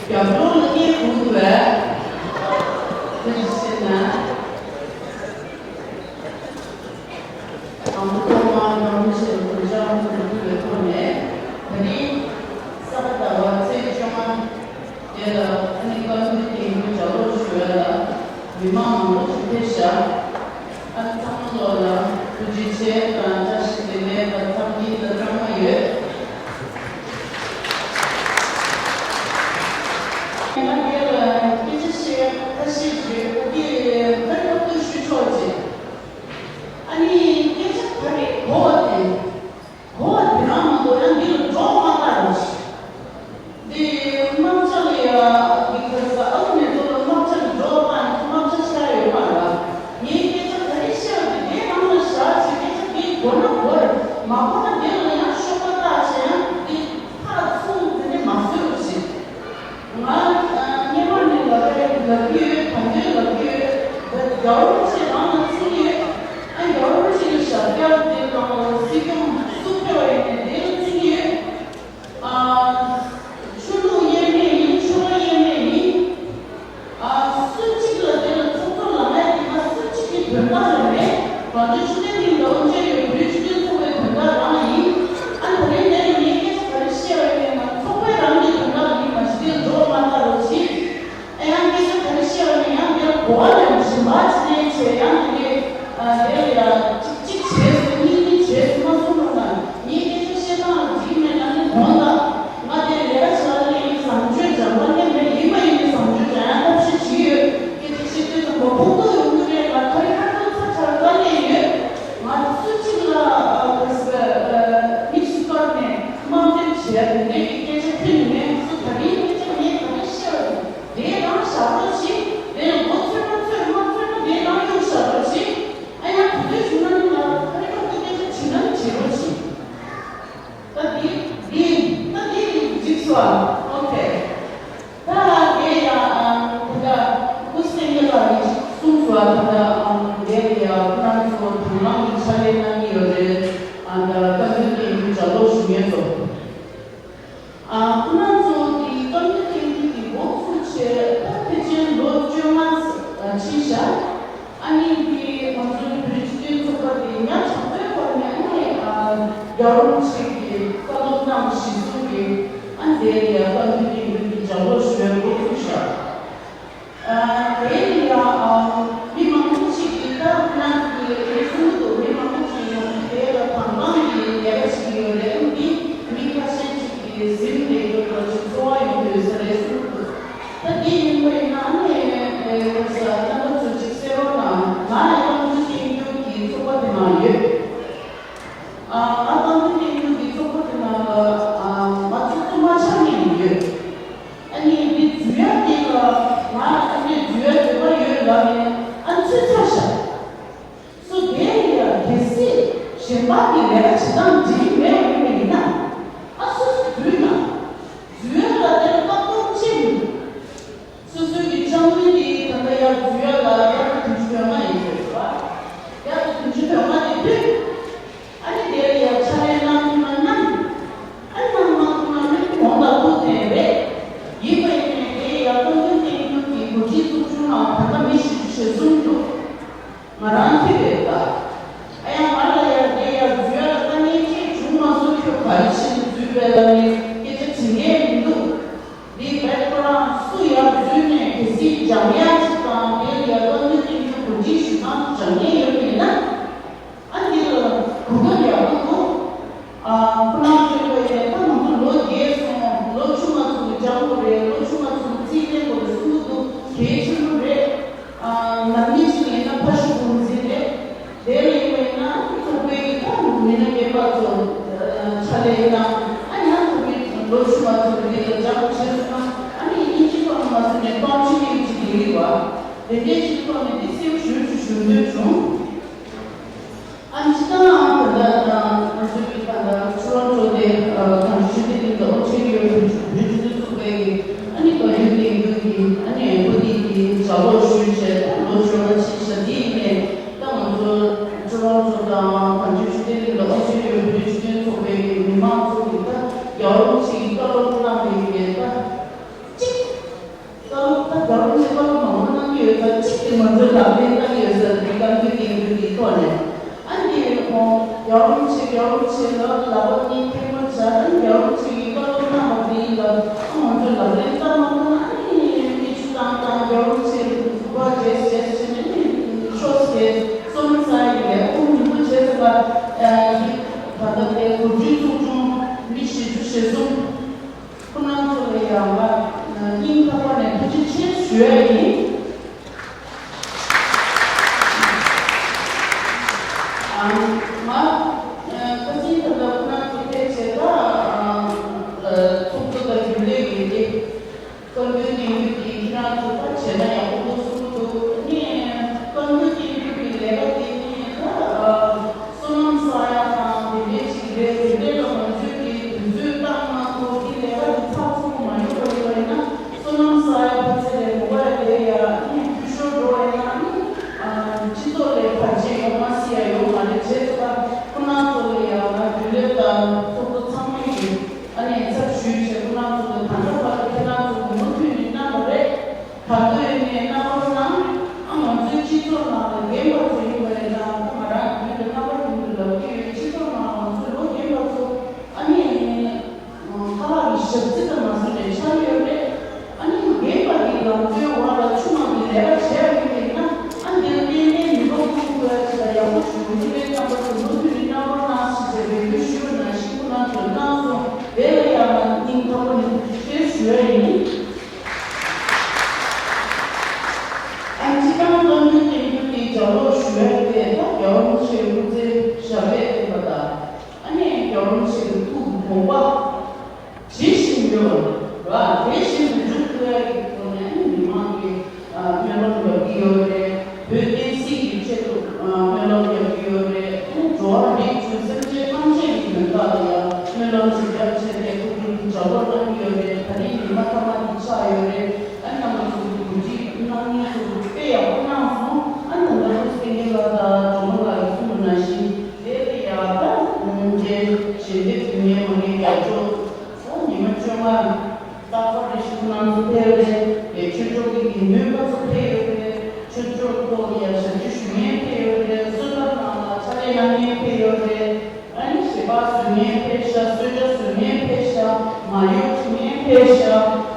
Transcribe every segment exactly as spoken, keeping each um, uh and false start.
རྒྱབ་ལོགས་ལ་སྐད་གོ་འདུག་པས། དེ་བྱས་ན། དང་པོ་ཐོག་མར་རང་ཆེ་བོད་ཤར་ཁུལ་དུ་ཕུལ་བའི་ཐོག་ནས། ད་རིང་ས་ག་ཟླ་བ་ཚེས་བཅོ་ལྔ་དེ་ལ་ཨ་ནི་བཀའ་འདུས་སྐྱེས་འགྲོ་ལྗགས་ཀློག་ཞུ་ཡ་ལ་མི་མང་མང་པོ་ཞིག་ཕེབས་ཤག་ཨ་ནི་ཚང་མ་ལོ་ལ་ཐུགས་རྗེ་ཆེ་དང་བཀྲ་ཤིས་བདེ་ལེགས་དང་འཚམས་འདྲི་དང་གཙང་མ་ཡོད། ང་འདིར་སྐད་ཆ་བཤད་ཁ་ཤས་བརྗོད་ཀྱི་ཡོད། ད་ཐབས་ཐུབ་ཞུ་ཆོག་ཅིག་ཨ་ནི་སྐད་ཆ་ག་རེ་གོ་བ་དེ་གོ་བ་དེ་རང་མ་གཏོགས་ཡང་འདི་ལ་སྒྲོག་མ་བཏང་རོགས་ཞེས། འདི་དམག་ཆ་ལ་ཡ་འདི་ག་ས་ཨ་ཁུ་ནས་ཚོ་ལ་དམག་ཆ་ལ་སྒྲོག་བཏང་དམག་ཆ་ཤར་ཡོད་མ་རེད། ངའི་སྐད་ཆ་ག་རེ་བཤད་པ་དེ་དེ་རང་ལ་བཞག་བྱས་སྐད་ཆ་དེ་གོ་ན་གོ་རེད། མ་གོ་ན་དེ་ལ་ཡང་ཤོག་པ་བཏགས་བྱས་ཡང་འདི་ཁ་ཚུར་དེ་ནས་མ་བཟོས་རོགས་ཞེས། ང་སྔོན་མ་ནས་ལབ་པའི་ལབ་ཀྱི་ཡོད། ད་འདིར་ལབ་ཀྱི་ཡོད། ད་རྒྱལ་བ་རིན་པོ་ཆེ་རང་ལ་བརྩི་གི་ཡོད། ཨ་རྒྱལ་བ་རིན་པོ་ཆེ་གི་ཞབས་བཀྱག་དེ་ནང་ལ་སྲིད་སྐྱོང་སུ་ཕེབས་པ་ཡིན་ནའི་དེ་ལ་བརྩི་གི་ཡོད། ཨ་ཆོས་ལུགས་དབྱེར་མེད་ཡིན། ཆོལ་ཁ་དབྱེར་མེད་ཡིན། ཨ་སུ་གཅིག་ལ་དེ་ལ་ཚོགས་གཙོ་ལངས་ཡ་དེ་ང་སུ་གཅིག་གི་དོན་དག་ལ་མེད། གངས་ལྗོངས་ཆོས་ལྡན་གླིང་ལ་དབུ་འབྱེད་ཡོད། བོད་རིགས་སྤྱི་མཐུན་ཚོགས་པའི་དོན་དག་རང་ཡིན། ཨ་ད་རེས་ནས་ངས་སྐད་ཆ་ག་རེ་བཤད་པ་ཡིན་ན་ཚོགས་པའི་རང་གི་དོན་དག་ཡིན་མ་གཞི་དེ་ལ་སྒྲོག་མ་བཏང་རོགས་གྱིས། ཨ་ཡང་སྐད་ཆ་ག་རེ་བཤད་པ་ཡིན་ན་ཡང་དེ་ལ་གོ་བ་ལེན་བཞིན་པ་ཅི་ནས་བྱས་ཡང་དེ་ལས་ཨ་དེ་ལ་ཡ་གཅིག་གཅིག་བྱས་སོང་གཉིས་གཉིས་བྱས་སོང་མ་སོང་རོགས་གནང་། ངས་སྐད་ཆ་བཤད་སྟངས་ལ་འགྲིག་མེད་ན་ནི་དགོངས་དག་ང་དེ་ལས་ཀ་བྱ་ལ་ཡིན་བཟང་སྤྱོད་འཇམ་པ་ནས་མེད་ཡིན་པ་ཡིན་ནི་བཟང་སྤྱོད་འཇམ་ཡང་ཐབས་ཤེས་བྱེད་ཡོད། སྐད་ཆ་བཤད་དུས་ཙམ་པ་ཕུགས་ཐུག་ཡོང་གི་རེད། ང་ག་རེ་ཧ་གོ་ཚ་ཚ་དཀའ་ངལ་ཡོད། ང་སུ་གཅིག་ལ་ཨ་ག་ཟེར་ཨ་དམིགས་སུ་བཀར་ནས་དམའ་འབེབས་བྱས་དེ་འདྲའི་གི་སྐད་ཆ་ཁྱོན་ནས་མེད། སུ་ད་རིང་སྐད་ཆ་ངས་ག་རེ་བཤད་པ་དེ་དེ་རང་བཞག་རོགས་བྱེད། དེ་ལ་མགོ་ཚོས་ན་ཚོས་མ་ཚོས་ན་དེ་རང་གཡུག་བཞག་རོགས་བྱེད། ཨ་ཡང་དུས་ཚོད་བྱུང་ན་ནི་ང་ཁ་རི་ཁ་ཐུག་སྐད་ཆ་བྱེད་ན་ནི་བྱེད་རོགས་བྱེད། ད་འདི་འདི་ད་འདི་འགྲིག་སོང་ཨ། ཨོ་ཁེ། ད་དེ་ཡང་ཨ་ད་ལྟ་སྐུ་སེང་གེ་ལགས་ཀྱིས་གསུངས་སོང་ཨ། ད་ལྟ་ཨ་དེ་ཡང་ཁོ་རང་ཚོ་དང་བླངས་ཀྱི་ཕྱག་ལས་གནང་གི་ཡོད་རེད། ཨ་ད་བཀའ་འདུན་སྐྱོན་གྱི་ལྗགས་ཀློག་ཞུ་མཁན་ཚོ། ཨ་ཁོ་རང་ཚོ་གི་བཀའ་འདུན་སྐྱོན་གྱི་འགོ་ཚུགས་བྱས་ད་ཕལ་ཆེར་ལོ་བཅོ་ལྔ་ཕྱིན་ཤག་ཨ་ནི་འདི་ང་ཚོའི་བོད་རིགས་སྤྱི་མཐུན་ཚོགས་པ་དེ་ཉག་ཆག་པོའི་སྐོར་ནས་ཨ་ནི་ཨ་རྒྱལ་བ་རིན་པོ་ཆེ་གི་བཀའ་སློབ་གནང་གཞི་བཟུང་གི་ཨ་ནི་དེ་ལ་ཡང་བཀའ་འདུན་སྐྱོན་གྱི་ལྗགས་ཀློག་ཞུ་བའི་འགོ་ཚུགས་ཤག་ཨ་དེ་ལ་ཡང་ཨ་མི་མང་པོ་ཞིག་གིས་ད་ཁོ་རང་གི་རེ་ཟུང་དུ་མི་མང་པོ་ཞིག་ཡོང་གི་དེ་ལ་དང་བླངས་ཀྱི་ལས་ཀ་བྱེད་ཀྱི་ཡོད་རེད། ཨ་ནི་མི་ཁ་ཤས་ཅིག་གིས་ཟིན་ལས་ཡོད་པ་ཞིག་གསོ་བ་ཡོང་གི་ཡོད་ས་རེད་གསུངས་འདུག་ད་འདི་ཡིན་པ་ཡིན་ན་ཨ་ནི་ཨེ་ས་རྣམ་པ་ཚོ་ཅིག་གསན་རོགས་གནང་། ང་ནི་བཀའ་འདུན་སྐྱོན་གྱི་ཚོགས་པ་དེ་ནང་ཡོད། ཨ་ང་བཀའ་འདུན་སྐྱོན་གྱི་ཚོགས་པ་དེ་ནང་ལ་ཨ་ང་ཚོ་ཚོགས་མ་ཆགས་ནས་ཡོད། ཨ་ནི་འདི་འཛུལ་ཡ་དེ་ལ་ང་ཨ་ནི་འཛུལ་ཡ་འདོད་པ་ཡོད་ལབ་ནས་ཨ་ཚུད་ཚར་ཤག་སོ་དེ་ཡ་གལ་སྲིད་གཞན་པ་གི་ལས་ཀ་བྱེད་སྟངས་འགྲིག་གི་མེད་པ་ཡིན་པ་ཡིན་ན་ཨ་སོ་སོ་འཛུལ་ན། འཛུལ་ཡ་ལ་དེ་ལ་བཀག་སྡོམ་ཅི་མི་འདུག་སོ་སོའི་གི་དཔྱ་དངུལ་དེ་ད་ལྟ་ཡར་འཛུལ་ཡ་ལ་དབྱར་ཁ་བདུན་ཅུ་དོན་ལྔ་ཡིན་ཟེར་བ། དབྱར་ཁ་བདུན་ཅུ་དོན་ལྔ་དེ་ཕུད། ཨ་ནི་དེ་ལ་ཡར་ཕྱག་ལས་གནང་ཐུབ་ན་གནང་། ཨ་ནི་གནང་མ་ཐུབ་ན་ནི་གོང་ལ་ཐུག་དེ་རེད། ཡིན་པ་ཡིན་ནའི་དེ་ཡར་བཀའ་འདུན་སྐྱོན་གྱི་གོ་སྒྲིག་ཚོགས་ཆུང་ནང་ད་ལྟ་མི་བཞི་བཅུ་ཞེ་གསུམ་འདུག་ང་རང་ཐུག་པའི་སྐབས། ཨ་ཡང་ང་ལ་ཡར་དེ་ཡར་འཛུལ་ཡ་ལ་དཀའ་ངལ་ཅིག་བྱུང་མ་སོང་། ཁྱོད་ག་རེ་བྱས་ནས་འཛུལ་བས་ལབ་ནས་སྐད་ཆ་དྲི་མཁན་མི་འདུག་འདི་བས་ཁོ་རང་སུ་ཡར་འཛུལ་ནས་གལ་སྲིད་འཇམ་ཡག་ཅིག་དང་དེ་ལ་ཡར་བཀའ་འདུན་སྐྱོན་གྱི་གོ་སྒྲིག་ཞུ་སྟངས་འཇམ་ཡག་ཡོད་པ་ཡིན་ན། ཨ་འདི་ལ་གོ་སྐབས་ཡག་པོ་འདུག་ཨ་ཁོ་རང་ཚོའི་བས་ད་ང་ཚོ་ལོ་རྒས་སོང་། ལོ་ཆུང་བ་ཚོ་གི་སྦྱང་དགོས་རེད། ལོ་ཆུང་བ་ཚོ་གི་རྩིས་ལེན་དགོས་རེད་གསུང་གི་འདུག་གལ་ཆེན་པོ་རེད། ཨ་ནམ་ཉིན་ཅིག་ཡིན་ན་ཕ་ཤུལ་གུང་འཛིན་རེད། དེ་ལས་ཡིན་ན་ཚོགས་པའི་ད་མི་སྣ་རྒན་པ་ཚོ་ཕྱག་ལས་གནང་། ཨ་ཡང་ཚོགས་པའི་ལོ་ཆུང་བ་ཚོ་འདི་ལ་སྦྱང་བྱས་སོང་ན་ཨ་ནི་དབྱིན་ཇི་ཐོག་ནས་མ་སོང་ནས་ཏོང་ཧྥང་ཧྲོས་ཡིན་གྱི་ལས་རིགས་པ་དེ་འདྲའི་ཅིག་ཐོག་ནས་འདི་སེམས་ཞུ་རྒྱུ་ཞུ་འདོད་བྱུང་། ཨ་ནི་སྤྱིར་བཏང་ད་ལྟ་ང་ཚོའི་གི་ད་ལྟ་ཊོ་རོན་ཊོ་དེ་གངས་ལྗོངས་ཆོས་ལྡན་གླིང་དུ་དབུ་འབྱེད་ཡོད་པའི་བོད་སྤྱི་མཐུན་ཚོགས་པའི་གི་ཨ་ནི་བཀའ་བློན་བསྟན་འཛིན་གྱི་ཨ་ནི་བཀའ་ཁྲིད་ཀྱི་ལྗགས་ཀློག་ཞུས་བྱས་ད་ལོ་བཅོ་ལྔ་ཕྱིན་ཤག་འདི་ཡིན་ནས་ད་ང་ཚོ་ཊོ་རོན་ཊོ་དང་གངས་ལྗོངས་ཆོས་ལྡན་གླིང་དུ་དབུ་འབྱེད་ཡོད་པའི་བོད་སྤྱི་མཐུན་ཚོགས་པའི་གི་མི་མང་ཚོ་གི་ད་རྒྱལ་བ་རིན་པོ་ཆེ་གི་བཀའ་སློབ་གནང་བའི་གི་ད་གཅིག་གཞིར་བཟུང་། ཁོང་རྣམ་ཚོ་ལ་ཡང་ང་སྙིང་ཐག་པ་ནས་ཐུགས་རྗེ་ཆེ་ཞུ་ཡ་ཡིན། ཨ། ང་ཁ་སང་ད་ལྟ་ཁོང་རྣམ་ཚོ་ཕེབས་བྱས་ད། ཨ། ཚོགས་གཙོ་དང་རྒྱུན་ལས་ཀྱི་དེ། བཀའ་འགུལ་སྙན་འགུལ་དེ་ཁྱེད་རང་ཚོ་ཕར་བྱས་ན་ཡག་པོ་འདུག་གསུང་གི་འདུག་ནི་བཀའ་འགུལ་སྙན་འགུལ་གྱི་ལས་ཀ་དེ་ནི་ད་བསོད་ནམས་བསགས་ཡག་དང་དེ་འདྲའི་ཅིག་རེད། དེ་འདྲའི་ལ་ང་ཚོས་ཀྱི་དུས་ཚོད་བཏང་མ་ཐུབ་དེ་ལས་ཀ་དེ་ཚགས་ཚུད་པོ་མ་ཡོང་བ་ཡིན་པ་ཡིན་ན་བསོད་ནམས་བསགས་ཡག་ཕར་ཚད་རེད། མུ་བ་ཡ་དེ་ཡ་ནི་འཐུས་ཤོར་འགྲོ་བ་ཡིན་ན་ནི་སྤྱི་ཚོགས་ལ་བར་ཆད་ཡོང་མ་སྲིད་ཡ་ཡོད་མ་རེད། བྱས་ཙང་ཁོང་རྣམ་ཚོ་ལ་ཡ་ང་རྒྱུན་ལས་དང་ཚོགས་གཙོ་ཚང་མས་ཀྱི། ཨ་ནི་ཚབ་ཞུས་བྱས་ཁོང་རྣམ་ཚོ་ལ་ད་ལྟ་བར་དུ་ཁྱེད་རང་ཚོ་མུ་མཐུད་ནས་གནང་བ་རེད། ག་དུས་ནས་གནང་རོགས་གནང་། ཨ། ང་ཚོའི་སྤྱི་ཚོགས་ནང་ལ་རྒན་པ་ཚོ་ཡིན་པ་ཡིན་ན་ང་རང་རྒྱུན་དུ་རྣམ་པ་རྒྱུན་དུ་ལབ་ཀྱི་ཡོད། སྤྱི་ཚོགས་ནང་ང་ཚོའི་ལོ་རྒན་པ་ཚོ་ཨ་ནི་ཁ་ལག་གི་ཞབས་རྩི་ཙམ་མ་བཟོས་ནས་ཆགས་ཡོད་རེད། ཨ་ནི་རྒན་པ་གི་ལམ་སྟོན་འོག་ལ་ཆུང་མ་གི་ལས་ཀ་བྱས་པ་ཡིན་པ་ཡིན་ན་ཨ་འདིར་ཏན་ཏན་ནུས་པ་ཐོན་དགོས་ཡ་ཅིག་ལ་ཡག་པོ་བྱུང་། དེ་འདྲའི་རྣམ་པ་ཚོ་མུ་མཐུད་ནས་གནང་རོགས་གནང་ཞེས་པའི་འབོད་སྐུལ་ཞུས་པ་ནང་བཞིན་ཁོང་རྣམ་ཚོས་གནང་སོང་། དེ་ལ་ཡང་ང་སྙིང་ཐག་པ་ནས་ཐུགས་རྗེ་ཆེ་ཞུ་ཡ་ཡིན། ཨ། སྤྱི་བཏང་བཀའ་འགུལ་སྙན་འགུལ་དེ་ལྗགས་ཀློག་ཞུ་ཡ་དེ་ད་རྒྱལ་བ་རིན་པོ་ཆེའི་སྐུ་ཚེ་ཞབས་པད་བརྟན་པ་དང་། ཨ་ནི་རྒྱལ་བ་རིན་པོ་ཆེ་གི་ཐུགས་ཀྱི་དགོངས་པ་ཇི་བཞིན་ཡོད་ར་དེ་བཞིན་དུ་འཇུག་ཐུབ་ཡ་གི་ཐོག་ནས་ཨ་ནི་མི་མང་གི་ཨ། སྨོན་ལམ་རྒྱག་གི་ཡོད་རེད། བོད་བསྟན་སྲིད་ཀྱི་ཆེད་དུ་ཨ། སྨོན་ལམ་རྒྱག་གི་ཡོད་རེད། ཨ་ནི་འགྲོ་བ་རིགས་དྲུག་སེམས་ཅན་ཐམས་ཅད་ཀྱི་དོན་དག་ལ་ཡང་སྨོན་ལམ་ཞིག་རྒྱབ་བྱས་ཏེ་སྐུ་མདུན་དུ་གྲྭ་སྐོར་གནང་གི་ཡོད་རེད། ད་རིང་ཉི་མ་མཐའ་མ་དེ་ཆགས་ཡོད་རེད། ཨ་ནི་རྣམ་པ་ཚོ་གི་གོ་སྒྲིག་གནང་མཁན་ཚོ་དཔེ་ཡག་པོ་གནང་སོང་། ཨ་ནི་ད་ལྟ་སྐུ་སངས་རྒྱས་ལགས་དང་སྒྲོལ་མ་ལགས་ཀྱིས་གསུངས་པ་ནང་བཞིན་དེ་ལ་ཡང་ད་འདིར་ཞལ་འདེབས་ཞུ་མཁན་མ་ངའི་རྒྱབ་སྐྱོར། ཨོ། ཉི་མ་བཅོ་ལྔ་རྟག་པར་རེ་ཞིག་ཁོང་རྣམ་ཚོ་ཕེབས་རེད། དེ་ཆོས་ཕྱོགས་ཀྱི་དགེ་འདུན་པ་ཚོ་ཕེབས་ཡོད་རེད། ཆོས་ཕྱོགས་ཐོག་ལ་ཡང་ཞབས་ཕྱི་ཞུ་མཁན་ཕེབས་ཡོད་རེད། གསོལ་ཐབ་ནང་ལ་ཕྱག་ལས་གནང་མཁན་ཕེབས་ཡོད་རེད། ཨ་ནི་ཞལ་པར་བཟོ་མཁན་ཕེབས་ཤག་གསོལ་ཇ་བཟོ་མཁན་ཕེབས་ཤག་མར་ཡོལ་འཁྲུད་མཁན་ཕེབས་ཤག་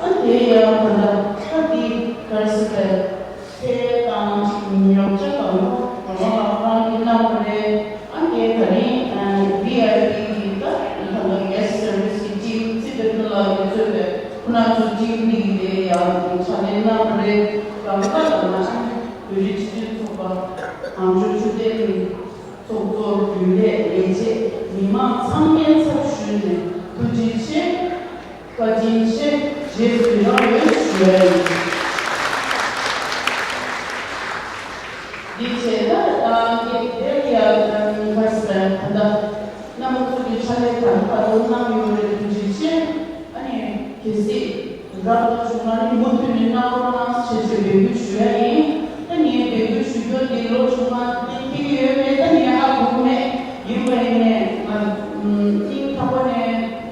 ཨ། དེ་ཡང་ད་ལྟ་ཁ་འདི་ག་རེ་ཟེར་བས། ཚེ་དང་ཉོ་ཆ་དང་པོ་གྲོང་པ་ལ་ཁོ་རང་གིས་གནང་བ་རེད། ཨ། དེ་ད་རིང་ཨ། བི་ཨའི་པི་གི་ད་ད་ལྟ་གེ་སི་ཊི་སར་བི་སི་གི་ཊིམ་སྲིད་པའི་ཐོག་ལ་གི་གཙོས་པའི་ཁོ་རང་ཚོའི་ཊིམ་འདི་གི་དེ་ཡང་ཕྱག་ལས་གནང་བ་རེད། གང་ལྟར་ང་ཚོ་བོད་རིགས་སྤྱི་མཐུན་ཚོགས་པ་གངས་ལྗོངས་ཆོས་ལྡན་གླིང་ཚོགས་གཙོ་རྒྱུན་ལས་ལས་བྱེད་མི་མང་ཚང་མའི་ཚབ་ཞུས་ནས་ཐུགས་རྗེ་ཆེ། བཀའ་དྲིན་ཆེ། རྗེས་སུ་ཡི་རང་ཡོད་ཞུ་ཡ་ཡིན། འདི་བྱས་ན་ཨ། འདི་དེ་ཡ་ཨ། ཕར་སེ་ད་ལྟ་རྣམ་པ་ཚོ་གི་ཕྱག་ལས་དང་ཁ་ཐོག་གནང་ཡོད་རེད། ཐུགས་རྗེ་ཆེ། ཨ་ནི་གལ་སྲིད་རག་ལས་བྱུང་ན་ནི་མུ་མཐུད་ནས་གནང་རོགས་གནང་ཞེས་བྱས་འབོད་སྐུལ་ཞུ་ཡ་ཡིན། ད་ངས་འབོད་སྐུལ་ཞུ་རྒྱུ་འདི་ལོ་བྱུང་ན་གཏན་འཁེལ་གྱི་ཡོད་མེད་ད་ངས་ཧ་གོ་གི་མེད། ཡིན་པ་ཡིན་ནས་ང་སྙིང་ཐག་པ་ནས་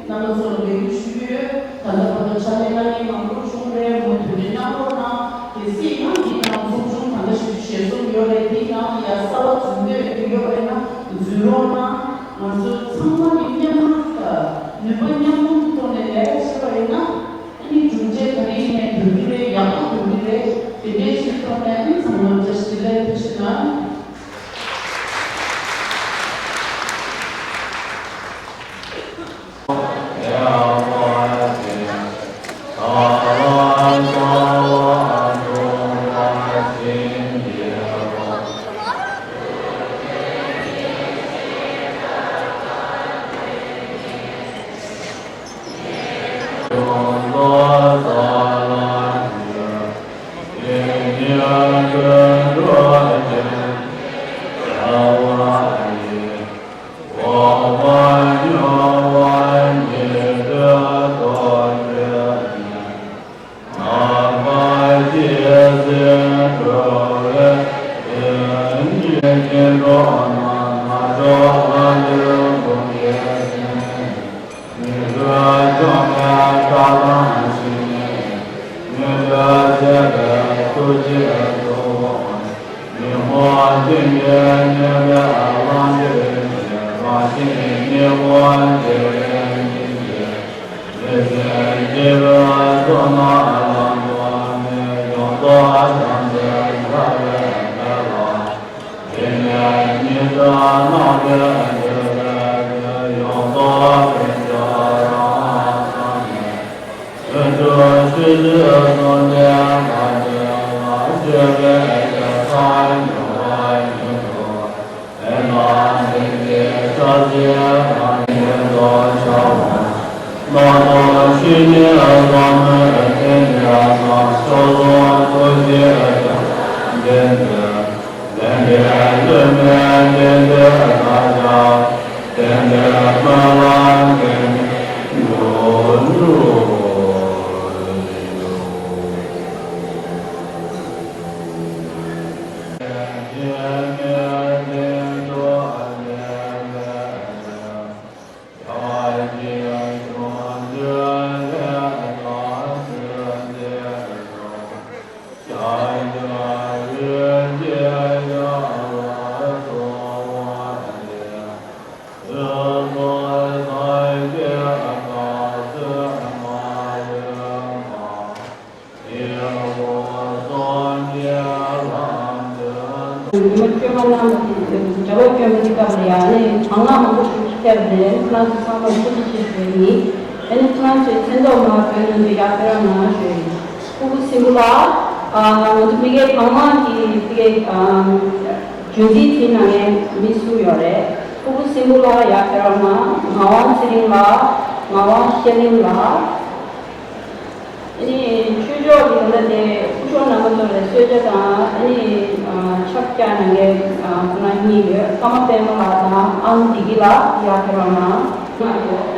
རྣམ་པ་ཚོར་འབོད་སྐུལ་ཞུ་གི་ཡོད། ད་ལྟ་བར་དུ་ཕྱག་ལས་གནང་མཁན་མང་པོ་བྱུང་རེད། མུ་མཐུད་ནས་གནང་རོགས་གནང་། གལ་སྲིད་ཡང་འདི་ནང་ཚོགས་ཆུང་གང་འདྲ་ཞིག་ཞེད་སོང་ཡོད་རེད། འདི་ནང་ལ་ཡ་གསར་པ་འཛུལ་འདོད་ཡོད་པ་ཡིན་ན་འཛུལ་རོགས་གནང་། ང་ཚོ་ཚང་མ་གི་མཉམ་རུབ་དང་ནུས་པ་མཉམ་སྤུངས་ཐོག་ནས་ལས་ཀ་བྱེད་པ་ཡིན་ན་ཨ་ནི་གྲུབ་འབྲས་ད་རིང་ནས་ཐོན་གྱི་རེད། ཡག་པོ་ཐོན་གྱི་རེད། དེ་འདྲའི་ཞིག་ཐོག་ནས་ཨ་ནི་ཚང་མ་བཀྲ་ཤིས་བདེ་ལེགས། ཐུགས་རྗེ་གནང་། ཉི་མ་བཅོ་ལྔ་ནང་གི་དགྲ་བོ་སྐྱོན་པའི་སྐབས་ལ་ཡང་ནི་གྲངས་ལྔ་མང་པོ་ཞིག་ཁྱེར་ཏེ་ཁྱེད་རང་ཚོ་ཚང་མར་ཐུགས་རྗེ་ཆེ་ཞུ་ཡི་ཡིན། ཨ་ནི་ཁྱེད་རང་ཚོའི་མཚན་ཐོག་མར་བོད་ནང་དུ་ཡར་ཕེབས་རོགས་གནང་ཞུ་ཡི་ཡིན། ཕུར་བུ་སྲིན་པོ་ལགས། ཨ་ང་ཚོ་ཕ་གིའི་བར་མ་གི་ཕ་གིའི་ཨ་རྒྱུན་འཛིན་དེའི་ནང་ནས་མི་གསུམ་ཡོད་རེད། ཕུར་བུ་སྲིན་པོ་ལགས་ཡར་ཕེབས་རོགས་གནང་། ངག་དབང་ཚེ་རིང་ལགས། ངག་དབང་ཤེས་གླིང་ལགས། ཨ་ནི་ཆོས་ཕྱོགས་ཀྱི་ལ་དེ་སྐུ་ཞབས་རྣམ་པ་ཚོ་ལ་གསོལ་ཇ་དང་ཨ་ནི་ཨ་ཕྱག་རྒྱ་གནང་མཁན་ཨ་ཁོང་རྣམ་གཉིས་ཡོད། ཀརྨ་པད་མ་ལགས་དང་ཨང་བདེ་སྐྱིད་ལགས་ཡར་ཕེབས་རོགས་གནང་།